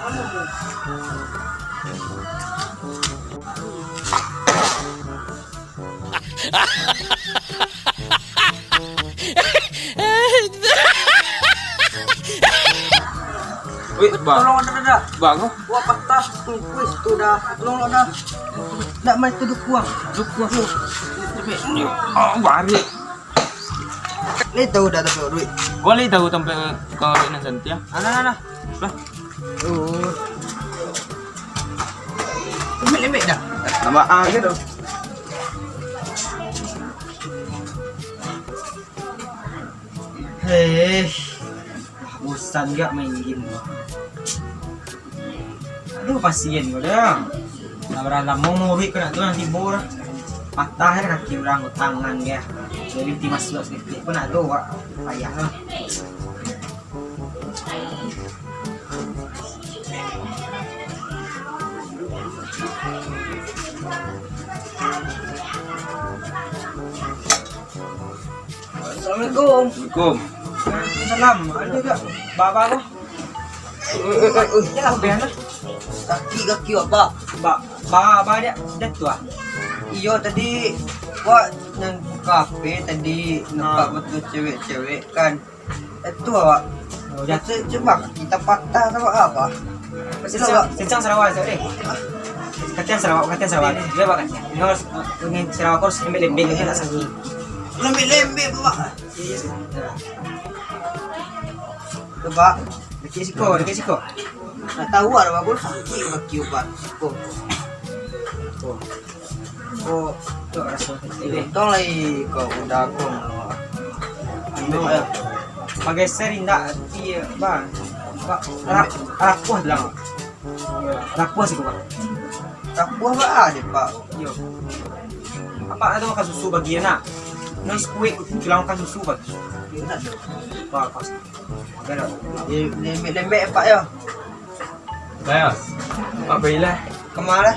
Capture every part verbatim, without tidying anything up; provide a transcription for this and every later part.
Wih, bang. Tolong dah, dah. Bang, oh. Wah, patah. Wih, tu dah. Tolong dah. Nak main tu dukuang. Dukuang. Oh, balik. Lai tahu dah tampek duit. Lai tahu tampek kau duit nan santiang. Alah, alah. Lah. Oh. Lembek-lembek dah. Tambah ah gitu. Hei, bosan gak main game tu. Aduh, pasien ko dah. Lah bara lamo murid ko nak tu, nanti bor. Patah dah kaki urang ko, tangan ko. Jadi ti masuak saketek pun ado, wak. Payah lah. Assalamualaikum. Waalaikumsalam. Ado gak baba ko? Eh, eh, eh, eh. Yalah, ben lah. Kaki, kaki, Pak. Ba, ba, ba dia, dia tu ah. Iyo, tadi, wak nan H P tadi nampak betul cewek-cewek kan. Itu awak. Oh, dah. Cuba kita patah tu apa? Sincang, sincang sarawa sajo deh. Katian sarawa, katian sarawa. Dia apa katian? Ini harus, ini sarawa harus lembek-lembek, dia nak sakit. Lembek-lembek, Pak. Coba. Dekat siko, dekat siko. Nak tahu ada apa sakit kaki ubat. Siko. Ko, ko raso. Untuang lai ko udah ko. Anu, eh, bageser indak ati, Bang. Ba, rap-, rapuah bilang. Rapuah siko, Bang. Rapuah ba ade, Pak. Iyo. Apa ado makan susu bagi anak? Nasi kuek tulang makan susu bagi. Iyo, nak. Wah, pas. Lembek-lembek, Pak, yo. Bayas, Pak Bailah. Kama lah?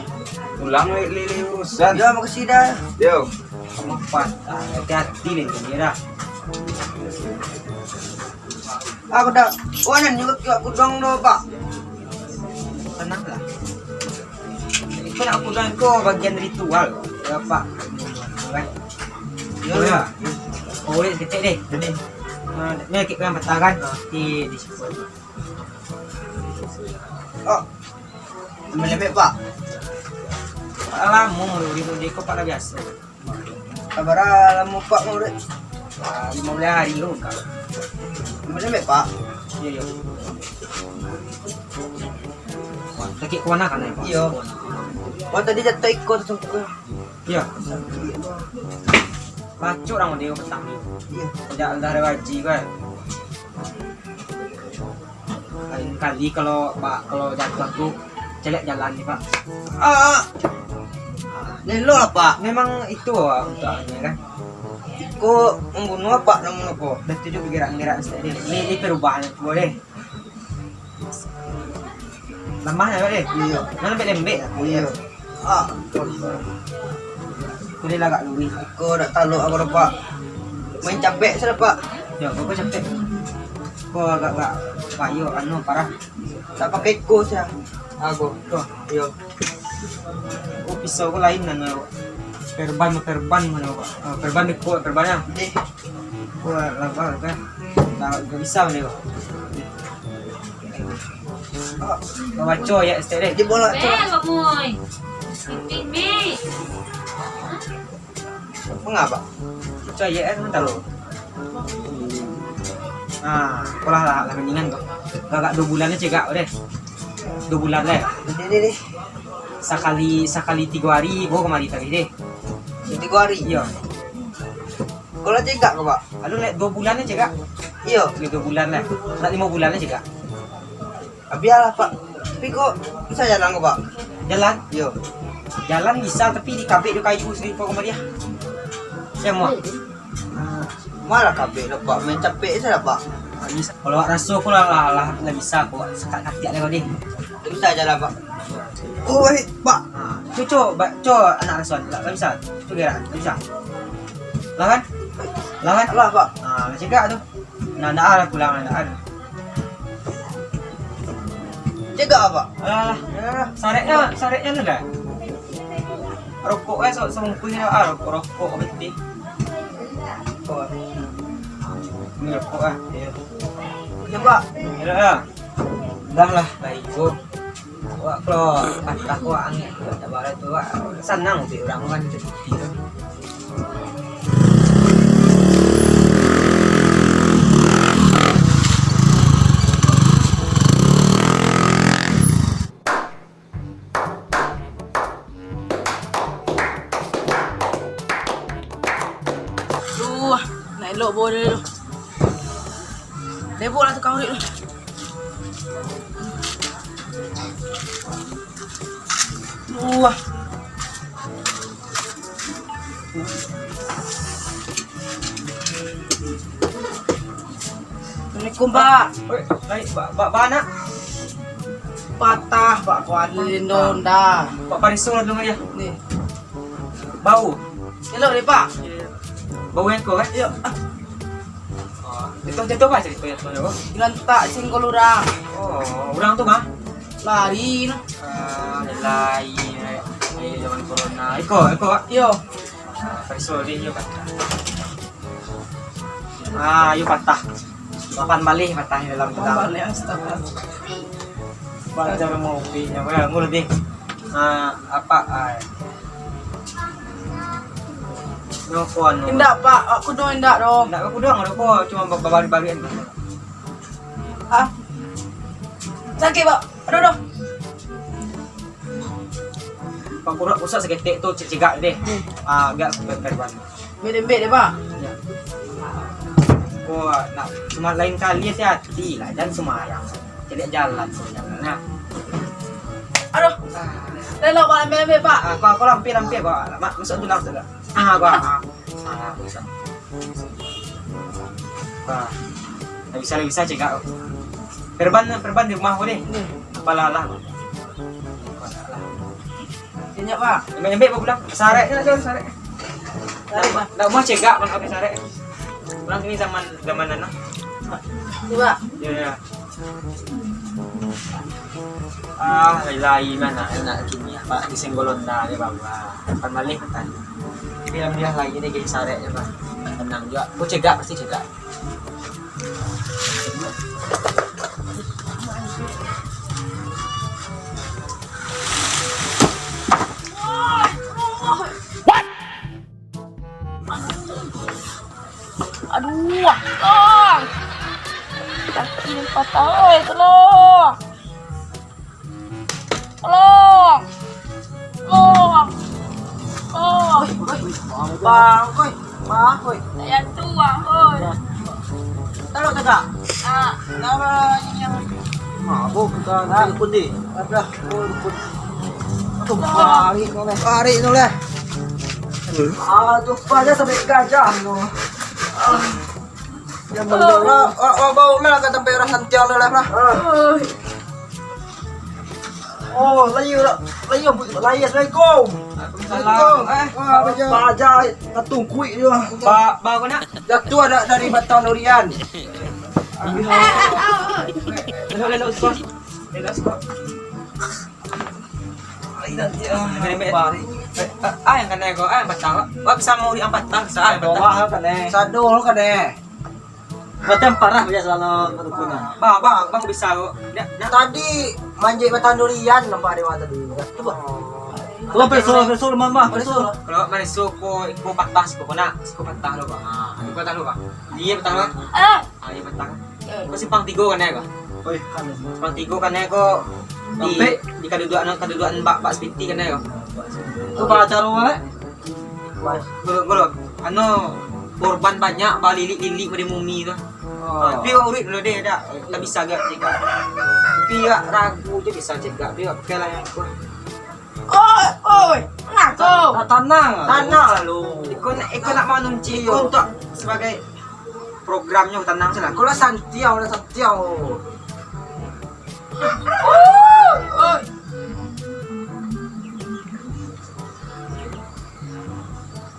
Pulang, li, li, li urusan. Yo, makasih dah. Yo. Kama, Pak. Ah, hati-hati, Lin, kamera. Aku dah, oh, nan juga kiwak kudong do, Pak. Tenang lah. Iko nak kudong ko bagian ritual. Yo, Pak. Kan? Yo, yo. Oh, wait, saketek deh. Jadi. Ah, ni kek yang patah kan? Di, di siko. Oh. Lembek-lembek, Pak. Lamo murid-murid ko, Pak, lah biaso. Sabara lamo, Pak, murid? Ah, limo baleh hari ko, Pak. Lembek-lembek, Pak. Iyo, iyo. Sakik kamanakan, yo, Pak? Iyo. Wah, tadi jatuah iko tersungkur. Iyo. Sakik, Pak. Pacok urang dia petang ni. Iyo. Tidak, tidak ada gaji, kan? Lain kali kalau, Pak, kalau jatuah tu, caliak jalan ni, Pak. Ah, ah. Lelo lah, Pak. Memang itu, ah, untuaknyo, kan. Iko mambunuah, Pak, namun apo? Dah tuju bagerak-gerak saketek deh. Ni, ni perubahan tu, deh. Lamah lah, Pak, deh. Iyo. Nan lembek-lembek lah. Iyo. Ah, ko ni lah agak luwih. Ko dak talok aku dah, Pak. Main capek sudah, Pak. Yo, ko, ko capek. Ko agak-agak payo, anu, parah. Tak pakai ko sia. Aku. Ko. Yo. Oh, pisau ko lain nan, perban, perban mano, Pak? Ah, perban di ko, perban yo. Deh. Ko lapar kan. Tak, tak bisa ni, Pak. Babaco ayat saketek deh. Di bola tu. Eh, Bang Moi. Pimpin, Bi. Mangapa? Baco ayat kan, tahu. Ah, ko lah, lah, lah mendingan ko. Agak duo bulan cegak deh. Duo bulan deh. Ini, ini, ini. Sakali, sakali tigo hari, baru kamari tadi deh. Tigo hari? Iyo. Ko lah cegak ko, Pak? Anu, lek duo bulan cegak. Iyo. Lek duo bulan lah. Nak limo bulan cegak. Bialah, Pak. Tapi ko bisa jalan ko, Pak? Jalan? Iyo. Jalan bisa, tapi dikabek jo kayu siko ko mah dia. Sia muah. Ah, malah kabek lah, Pak. Main capek sajo lah, Pak. Ah, bisa. Kalau awak raso ko lah, lah, lah, lah bisa ko. Sakak katiak lah ko deh. Bisa jalan, Pak. Oh, eh, Pak. Ah, co, co, ba-, co anak raso. Lah, lah bisa. Co gerak, lah bisa. Lah kan? Lah kan? Lah, Pak. Ah, lah cegak tu. Nah, ndak lah pulang, ndak lah. Cegak, Pak. Alah, sareknyo, sareknyo tu dah. Rokok eh, sa-, sabungkuih ah, rokok, rokok, pitih. Rokok. Ini rokok ah. Iyo. Iyo, Pak. Iyo ah. Dah lah, baik, Bu. Wak, kalau patah, wak, angek, tak bala tu, wak, sanang tu urang kan, tu. Duh, nak elok bawa dia tu. Lebok lah tukang urip tu. Wah. Assalamualaikum, Pak. Oi, baik, Pak, Pak, Pak, nak? Patah, Pak, kuali lindon dah. Pak, pareso lah dulu, ya. Ni. Bau. Elok ni, Pak. Bau eko, eh? Iyo. Oh, itu, itu apa cerita itu, Bang? Dilantak singgol urang. Oh, urang tu mah? Lari, nah. Ah, lari, eh. Ayo, zaman corona. Eko, eko, Pak? Iyo. Ah, pareso dia, iyo, Pak. Ah, iyo patah. Papan baleh patah dalam. Papan baleh, astaga. Bang, cara mau kopi, nyo, ya, ngulu deh. Ah, apa, ah. Nyo ko anu. Indak, Pak. Aku doh indak doh. Indak, aku doh, aku ko cuma ba-, babari-bari. Ah. Sakik, Pak. Aduh, doh. Pak, kurang pusat saketek tu, cegak deh. Hmm. Ah, agak ke-, korban. Bek-bek deh, Pak. Ya. Wah, nak, cuma lain kali hati-hati lah, jangan sembarang. Cari jalan sebenarnya. Nah. Aduh. Lelok, Pak, ambil, ambil, Pak. Ah, kau, kau lampir, lampir, kau. Ma-, masuk tu langsung lah. Ah, kau. Ah, ah, bisa. Wah. Tak bisa, tak bisa, cegak. Perban, perban di rumah kau deh. Hmm. Apalah lah. Banyak, Pak. Embek-embek, Pak, pulang. Sarek je lah, sarek. Sarek, Pak. Ndak mau cegak, Bang, habis sarek. Pulang sini zaman, zaman nana. Ini, Pak. Ya, ya. Ah, lai-lai lah nak, nak kini, Pak, di senggol Honda ni, Bang. Wah, kapan balik, Pak? Biar, biar lagi ni, guys, sarek je, Pak. Tenang juga. Aku cegak, pasti cegak. Aduh, tolong. Kaki ni patah, oi, tolong. Tolong. Tolong. Tolong. Bang, oi. Bang, oi. Saya tuang, oi. Tolong tegak. Ah. Kenapa ini yang mabuk kita telepon di? Ada telepon. Aduh, tarik tu lah. Tarik tu lah. Aduh, pada sampai gajah tu. Ah. Yang benar lah. Wak, wak bawa mah ka tampek urang santiang tu lah, lah. Ah. Oh, lai, lai, lai, assalamualaikum. Waalaikumsalam. Assalamualaikum. Eh, wah, apa je? Apa je? Katungkuik dia. Ba-, ba, kau nak? Jatuh anak dari batang durian. Elok, elok, skop. Elok, skop. Ai, nanti, ah, merembet. Eh, ah, yang kanai kau, ah, yang patah. Wak bisa mau di yang patah, sa, ah, yang patah. Wak, kanai. Sado, kanai. Batang parah biaso kalau padukunan. Bang, bang, bang bisa kok. Ndak, ndak. Tadi manjek batang durian nampak dewa tadi. Tu, Bang. Oh. Kalau peso, peso lemah, Bang, peso. Kalau mareso ko, iko patah, siko ko nak, siko patah lo, Bang. Ha, iko patah lo, Bang. Iyo, patah lo. Ah. Ah, iyo, patah. Eh. Ko simpang tigo kan ya, Bang? Oi, kan. Simpang tigo kan ya, ko di, di kadudukan, kadudukan bak, bak Spiti kan ya, Bang? Tu apa acara, Bang? Guru, guru, anu, korban banyak balilik-lilik pado mumi tu. Oh. Tapi awak urip dulu deh, dak, dak bisa gak cegak. Tapi awak ragu je bisa cegak, tapi awak pakai lah yang kuat. Oi, oi, ngaco. Ta-, tanang. Tanang lu. Iko nak, iko nak manunci iko untuk sebagai programnyo, tanang salah. Kau lah santiau, lah santiau. Oi.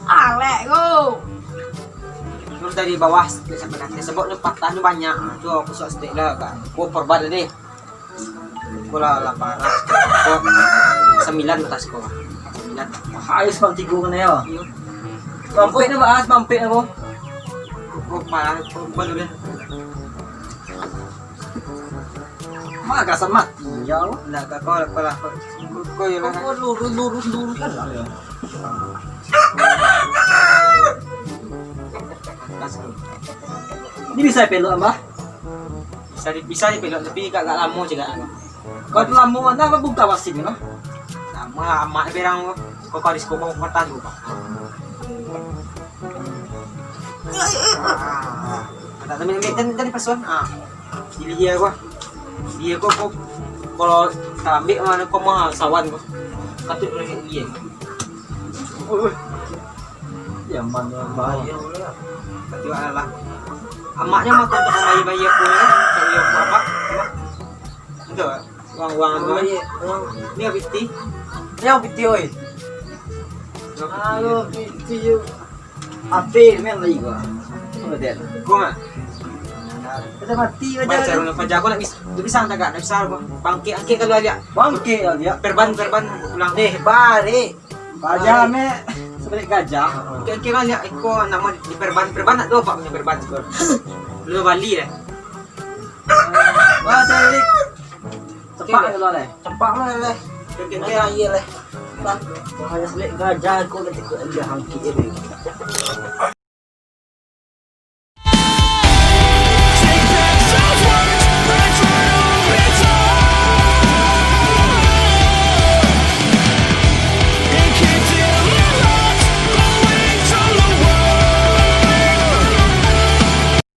Alek ko. Terus dari bawah sampai ke atas, sebab tu patah tu banyak. Ah, tu aku sok stek lah, Kak. Aku perbat tadi. Bola lah parah. Kok sembilan atas kok. Sembilan. Ayo sebab tigo kena ya. Iya. Mampek dah bahas mampek apa? Kok parah kok baru dah. Mah gasan mati ya. Ndak kau lah kau lah. Kau ya lah. Kau lurus lurus lurus kan lah. Ini bisa pelok, Mbah? Bisa di, bisa dipelok, tapi agak, agak lamo cegak. Kau tu lamo, nah, apa buka pasin, Mbah? Lamo lah, amak berang tu. Kau, kau di sekolah kau tahu, Pak. Ah, tak ambil, ambil, tadi, tadi pasuan. Ah, pilih dia gua. Dia gua, kau, kalau tak ambil mana kau mah sawan gua. Katut dia. Ui, ui. Yang mana bahaya lah. Tapi alah. Amaknya mah untuk bayar-bayar pun ya. Cari yang apa? Itu uang-uang apa? Ini apa piti? Ini apa piti, oi? Halo, piti yuk. Apa main lagi gua? Apa dia? Gua mah. Kita mati aja. Baca runut paja aku nak bisa, nak bisa angkat, nak bisa aku. Bangkit, angkit kalau lihat. Bangkit kalau lihat. Perban, perban pulang. Deh, balik. Paja me sebalik gajah. Angkit, angkit kalau lihat. Iko nak mau di perban, perban nak dua pak punya perban tu. Lu bali deh. Wah, cari. Cepat kalau leh. Cepat mah leh. Angkit, angkit aja leh. Wah, hanya sebalik gajah aku nanti kau ambil angkit dia.